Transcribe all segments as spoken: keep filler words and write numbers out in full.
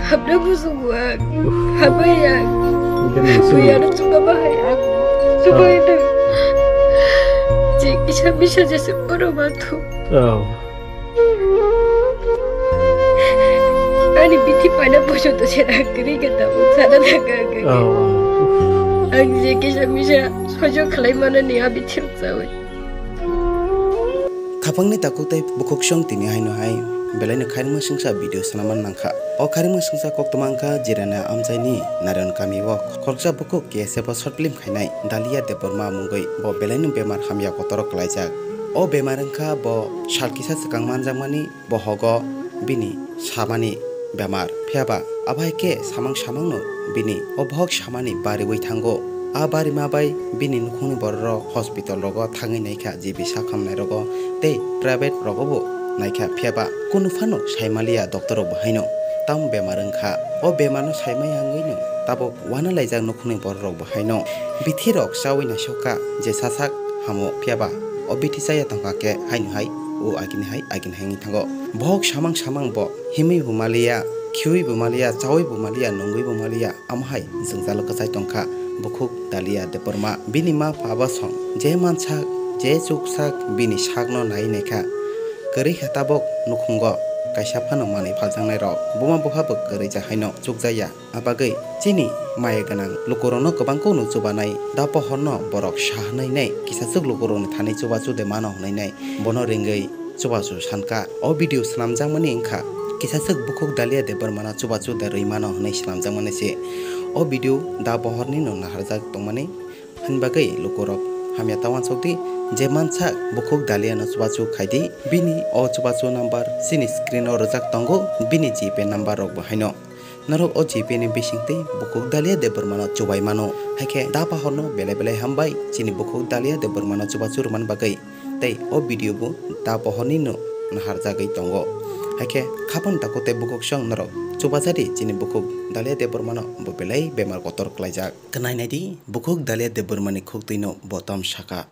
Hamle busugo ang. Hambai ang. Buya no chuka bahai ang. Chuka ino. Je kisa misa jese poro mathu. Ani bithi paina poso to sera kri kata sana daga. Ang je kisa misa sojo khlai mana ni a bithi rok chawi. Khapangni takhuk tei bukhuk song tini haino hai belaino khairima singsa video sanaman nangkha. O khairima singsa koktwma wngkha Jirana amchaini Narayan kami o khoroksa bukhuk K S F o short film khainai Dalia Debbarma mungwi bo belaino bemar hamya kotoro kwlaijak. O bemar wngkha bo sal kisa swkang manjakmani bohogo bini samani bemar. Phiyaba abo hai khe samang samangno bini o bohok samani bariwi thango. A barima bai bini nukhungni bororok hospital rogo thangwi naikha, G B sak hamnai rogo tei private rogo bo naikha, phiyaba kunu phano saimaliya doctor rok bo haino. Tamo bemar wngkha, o bemarno saimaya wngwino tabuk uanalaijak nukhungni bororok bo haino. Bithi rok chawi naisokha je sasak hamo, phiyaba o bithi chaya tongkha khe haino hai o agini hai agini hai wngwi thango. Bohok samang samang bo himwi bo maliya, khiwi bo maliya, chawi bo maliya, nungwi bo maliya, amo hai jwngjalo kwchai tongkha bukhuk Dalia Debbarma. Bini ma pha bo song je mansak, je chuksak bini sakno nai naikha. Kwrwi kha tabuk nukhungo kaisa phano manwi phaljaknai rok. Buma bupha bo kwrwi ja haino chukjaya. Abagwi chini maya gwnang lukurokno kwbang kukno chubanai, da pohorno borok sa hwnwi nai, kisachwk lukurokni thani chubachu de mano hwnwi nai, bono ringwi chubachu sankha. O video swnamjakmani wngkha kisachwk bukhuk Dalia Debbarmano chubachu de rwi mano hwnwi swnamjakmani se. O video da pohorni no naharjak tongmani. Hani bagwi lukurok hamya ta uansukdi, je mansak bukhuk Daliano chubachu khaidi, bini o chubachu number chini screen o rwjak tongo, bini G Pay number rok bo haino. Norok o G Pay ni bisingtwi bukhuk Dalia Debbarmano chubai mano, haikhe da pohorno belai belai hambai chini bukhuk Dalia Debbarmano chubachu rwmani bagwi. Tei o video bo da pohorni no naharjagwi tongo. Haikhe khapang takhuk tei bukhuk song norok chubajadi chini bukhuk Dalia Debbarmano bo belai bemar kotor kwlaijak. Kwnai naidi, bukhuk Dalia Debbarmani khuktwino bo tom saka.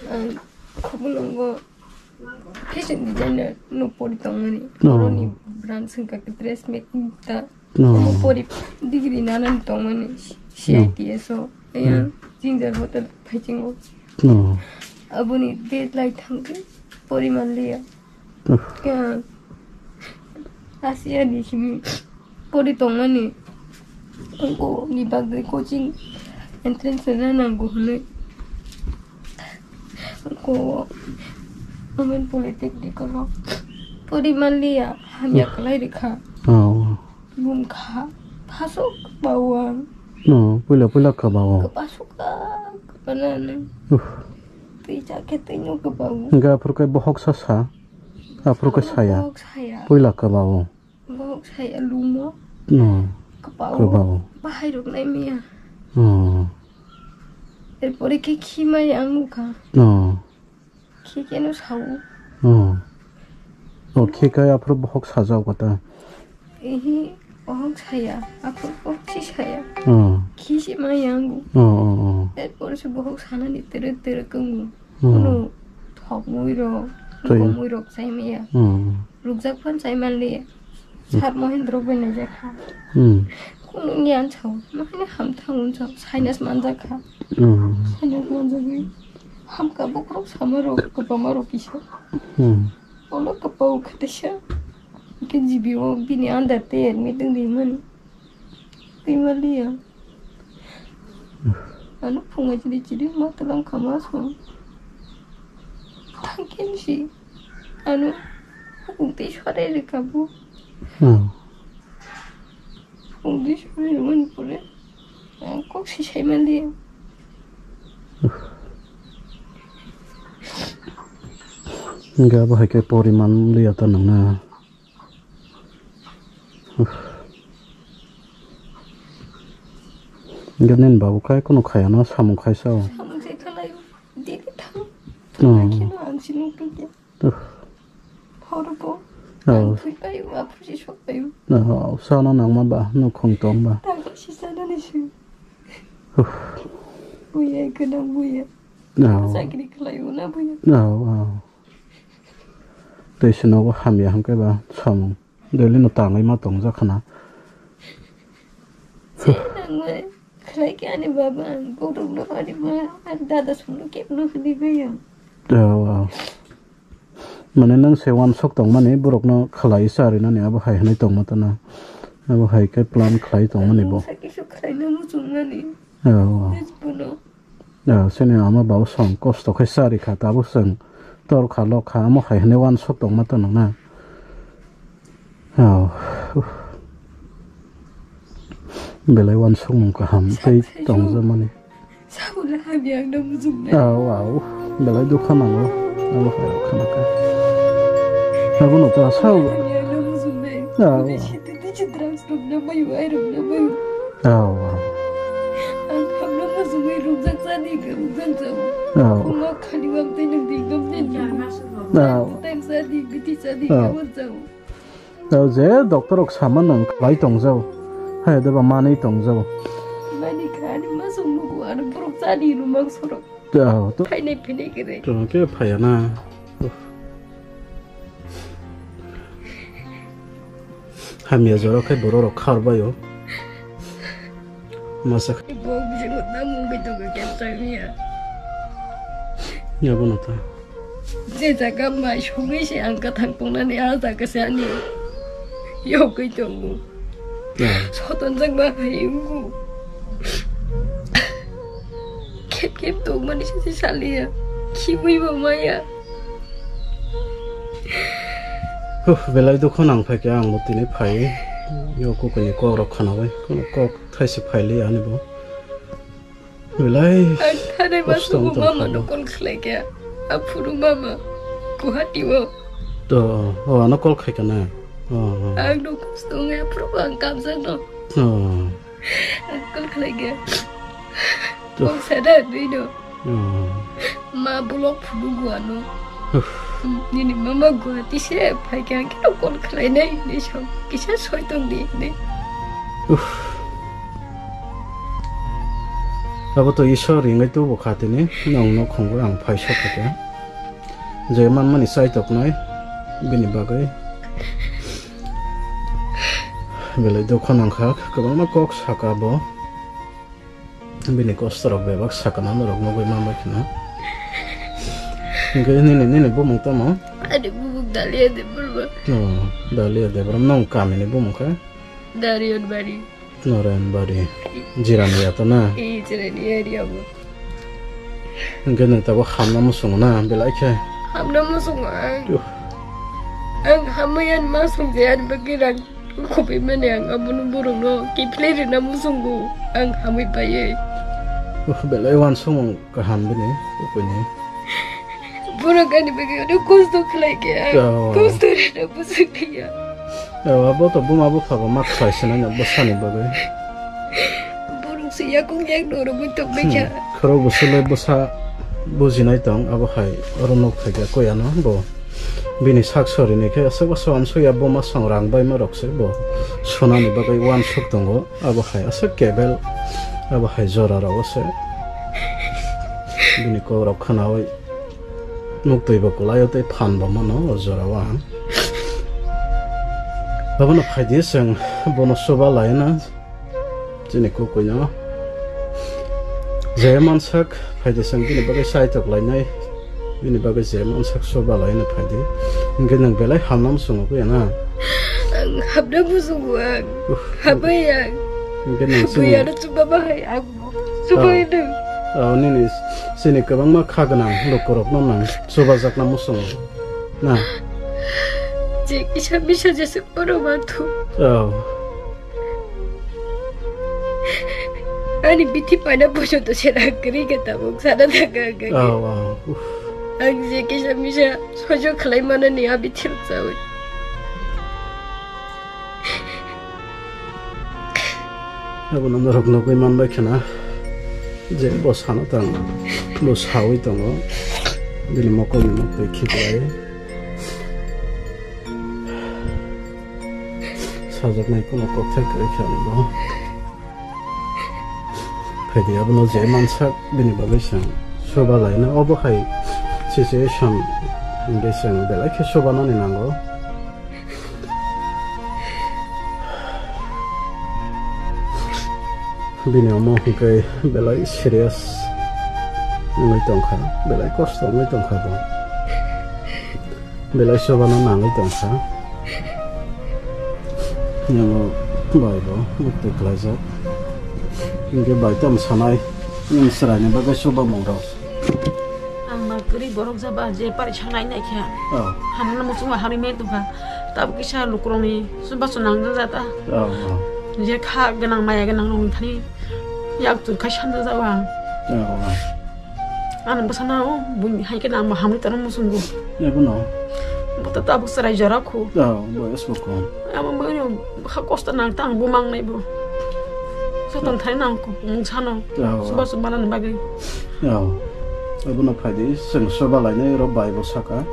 Ang khobulongo fashion designer no pori tongmani. Oh. Boroni branch wngkha khe dressmaking ta. Oh. Omo pori degree nanani tongmani C I T S o. Ayang Ginger Hotel phaichingo. Oh. Aboni deadline thangkhe pori manliya. Uff. Khe ang Asia ni simi pori tongmani. Ang ko ni bagwi coaching entrance na nango hwnwi. Ang ko Women Polytechnic o pori manliya, hamya kwlai rikha. Oh. Bumkha phasuk bao ang. No, puila puila kha bao. Kha phasuk kha, kha phana nang. Uff. Twi cha khe twi no kha bao. Hingga aphuru khe bohok sa sa. Aphuru khe saya. Bohok saya. Puila kha bao. Bohok saya lumo. No. Kha bao. Kha bao. Bahai rok nai miya. Oh. Erpore khe khi mai ang nukha. No. Khi khe no sao. Oh. Oh, khi khe aphuru bohok sajao kata. Ehi, bohok saya. Aphuru bohok si saya. Oh. Khi si mai ang. Oh, oh, oh. Erpore se bohok sanani tere tere kwngu. Oh. Kuno thokmui rok, tei komui rok chai maya. Oh. Rukjak phan chai manliya. Sat Mohendro bai naijakha. Hmm. Kunu ni ang sao, mahani hamthang unsa, sinus manjakha. Hmm. Sinus manjagwi hamka bokrok sama rok, kwbangma rok kisa. Hmm. Olo kwpao khatisa. Ke G B o bini under te admit wng rimani. Twi manliya. Ano phungai chiri chiri ma tlang kha ma song. Thangkin si. Ano hukuk tei sorai rikha bo. Hmm. Hukuk tei sorai rwmani pore ang kok si sai manliya. Hingke abo hai khe pori manliya ta nangna. Hingke nini babu kai kheno khaya no samung khai sao. Samung se khalai o. Dili thang. Hmm. Thang kheno ang si nung tong khe. Uff. Horo bo. Oh. Ang thui pai o, aphuru si sok pai o. Oh, sana nangma ba, no khong tong ba. Tang si sana ni si. Uff. Buya, kena buya. Oh. Chakri khlai o na buya. Oh, oh. Tei sinogo hamya hwnkhe ba samung. Delhi no tangwi ma tongjak khna. Sini nangmani khlai khe ani baba ang kokrokno ani ma ani dada songno kebno hwnwi bai ang. Oh, oh. Mane nwng se uansuk tongmani borokno khlai sa rinani abo hai hwnwi tongma tana. Abo hai khe plan khlai tongmani bo. Sakhe khlaina muchungmani. Oh, oh. Bono. Ah, sini ama bau song kosto khe sari kha, tabuk chwng tor kha, lok kha, amo hai hwnwi uansuk tongma tong nang na. Oh. Belai uansukmung kaham tei tongjamani. Sabula hamya ang na muchungnai. Au, au. Belai dukha nango. Abo hai rok khana kha. Abono ta sao. Hamya ang na muchungnai. Au, au. Tei si tei tei si drugs rok na bayu, ai rok na bayu. Au, au. Ang hamno muchungwi rukjak chadi, rukjak jao. Au. Khuma khani wam tei nang di gam den. Au. Tang chadi, biti chadi, au, kawan jao. Au, je doctor rok sama nang khlai tongjao. Hai de ba manwi tongjao. Mani khani masung nugo, ano borok chadi rumang sorok. Au, to. Phainai phinai kere. To ke phaya na. Hamya jora khe borok rok khar baio. Masa khe. Bo bisingo tamung khe tongo khe changya. Ya bono ta. Je jaga mai songwi se ang kathang tongnani a jaga se ani yogwi tongo. Ya. Sotonjak ma hai wngo. Khep khep tongmani se saliya. Khiwi bo maya. Huh, belai dukho nang phaikhe ang bo tini phai. Yo kukuini kok rok khnawi. Kuno kok thaise phaili ani bo. Belai ang thanai kosto masuk wng tong mama kha no bo. Call khlai khe. Aphuru mama. Guwahati o. To, o ano call khai kana. O, o. Ang no kosto ngai aphuru ang kamjak no. O. Ang call khlai khe. To. Kok sada dui no. Hmm. Ma bulok phunuk guano. Uff. Nini mama Guwahati se phai khe ang khe call khlai nai ni sam kisa soi tong di ni. Uff. Abo to Isor ringai tubu kha tini nong no khungo ang phai sok kha khe. Je man mani chai tok nai bini bagwi. Belai dukho nang kha kwbangma kok saka bo. Bini kosto rok bebak sakana norok nugwi manbai khna. Hingke nini, nini bumung tamo? Ani bumung Dalia Debbarma. Oh, Dalia Debbarma. Nong kamini bumung khe? Narayanbari. Narayanbari. Jirani ya to na? Eh, jirani area bo. Hingke nini tabo hamna musungo na, belai khe? Hamna musungo ang. Tuh. Ang hamya ma sungje ani bagwi rang. Khobwi mani ang abono borokno kiphilwi rwna muchungo ang hamwi paiwi. Oh, belai uansukmung kaham bini, bukuini. Borok ani bagwi onek kosto khlai khe ang. Oh. Kosto rwna muchung khe ya. Oh, abo to buma bupha bo ma khlai sinai no bwsani bagwi. Borok se yakung yak norogwi tongbai kha. Hmm. Khorok bwswlwi bwsa bujinai tong, abo hai oro nuk phaikha koi ano bo. Bini sak sorini khe aswk aswk uansukya buma song rang baima rok se bo sunani bagwi uansuk tongo, abo hai aswk kebel, abo hai jora rogo se bini kok rok khnaui nuk twi bo kwlaio tei phan bo mano o jora o ang. Abono phaidi chwng bono chuba laina. Chini kukuino je mansak phaidi chwng bini bagwi saitok lainai, bini bagwi je mansak chuba laina phaidi. Hingke nwng belai hamnam chwng kuya na? Ang hamna muchungo ang. Uff. Hambai ang. Hingke nwng chini buya no chuba bahai ang. Chubai nwng. Oh, nini chini kwbangma kha gwnang lukurokno nwng chubajakna muchungo na? Je kisa misa jesa oro manthu. Oh. Ani bithi paina poito se rang kwrwi khe tabuk sana thangkha ang khe. Oh, oh. Uff. Ang je kisa misa soijo khlai manani a bithi rok chaui. Abono norok nugui manbai khna je bo sana tang bo saui tongo bini mokol ni mok twi khiklai. Sajaknai kuno kokthai kwrwi kha ani bo. Phaidi abono je mansak bini bagwi chwng chuba laina obo hai situation hingke chwng belai khe chubanani nango. Bini omo hwnkhe belai serious wngwi tongkha, belai kosto wngwi tongkha bo. Belai chubano nangwi tongkha. Yango bai bo muktwi khlaijak. Hwnkhe bai tamo sanai, nwng chwraini bagwi chubamungrok. Ang ma kwrwi borok jaba je pari sanai naikha. Oh. Hamno muchungo hamri me tongkha. Tabuk kisa lukurokni chubachu nangjak jata. Oh, oh. Je kha gwnang maya gwnang rokni thani yak tur khai sanjak jao ang. Oh, oh. Ano bwsano buini hai khe nang hamri tongma muchungo. Ebono. Bo to tabuk chwrai jora khu. Oh, bo esbo ko. Amo bo ha kosto nang tang bo mang nai bo. Joton thai nang ko mung sano. Oh. Chuba chuba nani bagwi. Oh. Ebono phaidi, chwng chuba lainai oro bai bo saka.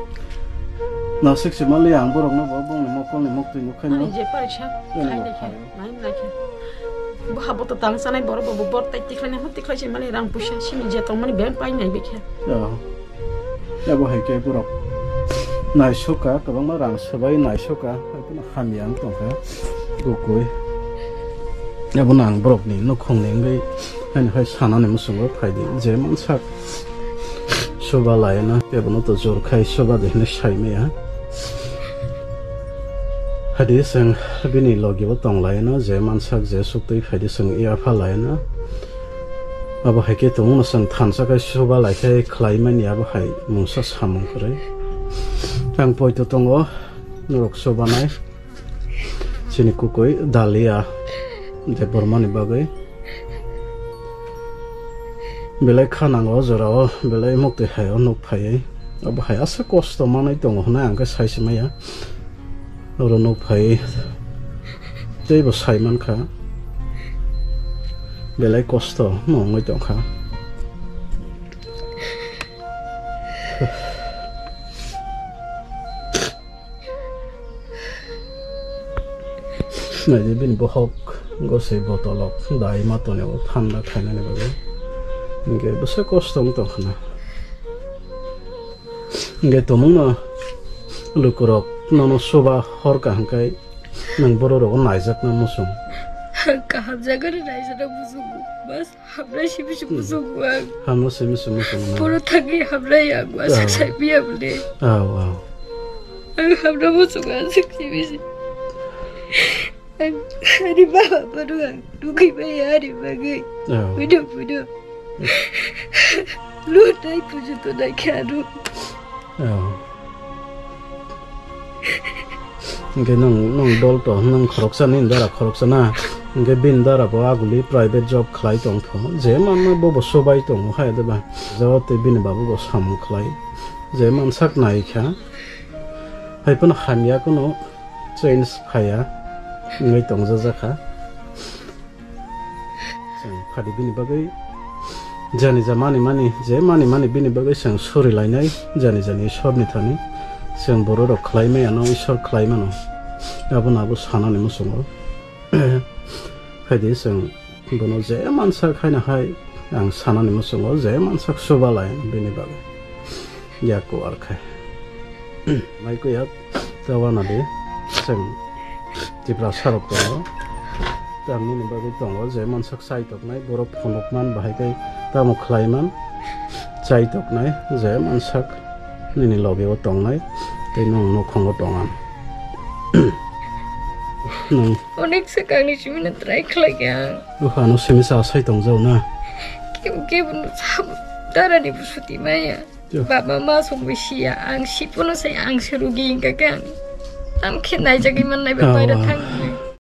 Nasik se mali ang borokno bo bongni mokolni muktwi nukhaino. Ani je parisa, ani khai bo naikhe, khai. Nai naikhe. Bo habo to tang sanai borok bo, bo bor tai tikhlai nai, tikhlai se mali rang puisa sini je tongmani bank pai nai bikhe. Oh. Abo hai khe borok naisoka, kwbangma rang swbai naisoka, haikhe hamya wng tongkha, gukui. Abo nang borokni nukhungni wngwi haino hai sanani muchungo phaidi, je mansak chuba laina, kebono to jor khai chuba de hinwi sai maya. Haidi chwng bini logi bo tong laina, je mansak je suktwi phaidi chwng yapha laina. Abo hai khe tongmano chwng thansa khe chuba lai khe khlai mani abo hai mungsa samung kwrwi. Ang poito tongo norok chubanai. Chini kukui Dalia Debbarmani bagwi. Belai kha nango o jorao, belai muktwi hai o nuk phaiwi. Abo hai aswk kosto manwi tongo hwnwi ang khe sai se maya. Oro nuk phai teibo sai mankha. Belai kosto no wngwi tongkha. Naidi bini bohok gosoi botolok dai ma tonio thanda khainani bagwi. Hinkhe bwswk kosto wng tongkha na. Hinkhe tumungno lukurok nono chuba hor kaham khai nwng bororok naijakna muchung. Kaham jaga ni naijak na muchung. Bas. Hamrai simi se muchungo ang. Hamno simi se muchungo na. Poro thangwi hamrai ang, waswk Ah. Sai piya bole. Aw, aw. Ang hamno muchungo ang, sik simi se. Ang, ani baba pano ang, nugwi maya ani bagwi. Aw. Puno, puno. Lo nai pujo to nai khe ano. Aw. Hinkhe nwng, nwng dol to, nwng khoroksa, nini dara khoroksa na. Hinkhe bini dara bo aguli private job khlai tong pho. Je manma bo bo sobai tongo hai de ba. Jabo tei bini babu bo samung khlai. Je mansak nai kha. Hai phano hamya kuno change phaiya. Wngwi tongjajakha. Chwng phadi bini bagwi jani ja mani mani, je mani mani bini bagwi chwng suri lainai, jani jani Ishwrni thani. Chwng bororok khlai maya no Ishwr khlai mano. Abono abo sanani muchungo. Phaidi chwng bono je mansak haino hai ang sanani muchungo, je mansak chuba lai bini bagwi. Yaku arkhe. Mai kuya tawana de chwng Tiprasa rok tongo. Tamni ni bagwi tongo je mansak chai toknai borok phunuk man bahai kai tamo khlai man chai toknai je mansak nini loge o tongnai tei nwng nukhungo tongan. Nwng Onek swkangni chumino try khlaikha ang. Uphano simi sa sai tongjao na. Kebo kebo no sabo darani bo suti maya. Yo. Baba ma songwi siya, ang sipono sai ang se rugi hingka khe ang. Tam khe naijagwi mannai ba Ah, paira ah. Thang.